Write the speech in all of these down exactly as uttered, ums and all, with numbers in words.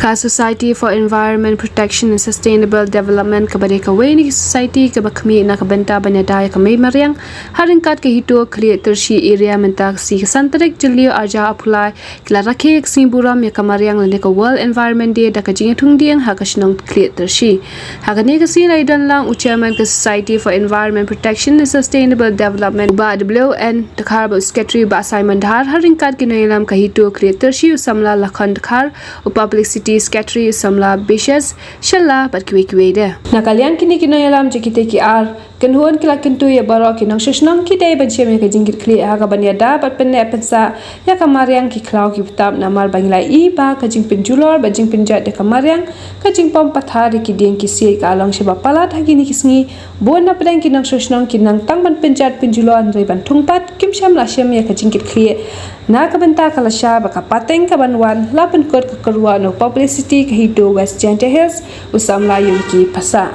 Ka Society for Environment Protection and Sustainable Development kaba dei kawei na ki society kaba khmih na ka bynta ban ïada ïa ka mei mariang ha ryngkat ka HITO Khlieh Tyrshi area mynta ka sngi ka san tarik Jylliew arhajar arphew lai ki la rakhe ïa ka sngi burom ïa ka mariang lane ka World Environment Day da ka jingïathung dieng ha ka shnong Khlieh Tyrshi. Ha kane ka sngi la ïadon lang u Chairman ka Society for Environment Protection and Sustainable Development, u Bah W N Dkhar, bad u Secretary, u Bah Simon Dhar, ha ryngkat ki nongïalam ka HITO Khlieh Tyrshi, u samla Lakhon Dkhar, u Publicity Secretary, u samla Bishes Shylla, bad kiwei kiwei de. Na ka liang kine ki nongïalam jong kitei ki ar kynhun ki la kyntu ïa baroh ki nongshong shnong ki dei ban shem ïa ka jingkitkhlieh ha kaban ïada bad pynneh pynsah ïa ka mariang ki khlaw ki btap, namar ba ngi la ïohi ba ka jingpynjulor bad jingpynjot ïa ka mariang, ka jingpom pathar ïa ki dieng ki siej, ka long shibun palat ha kine ki sngi. Bun na pdeng ki nongshong shnong ki nang tang ban pynjot pynjulor, hynrei ban thung pat kim shym la shem ïa ka jingkitkhlieh. Na ka bynta ka lashai bad ka pateng kaban wan, la pynkut ka kyrwoh na u Publicity ka HITO West Jaintia Hills, u samla Yungki Passah.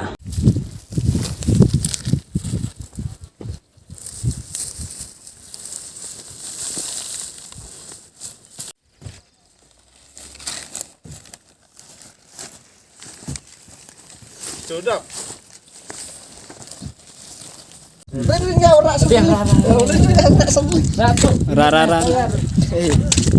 Ra, ra, ra.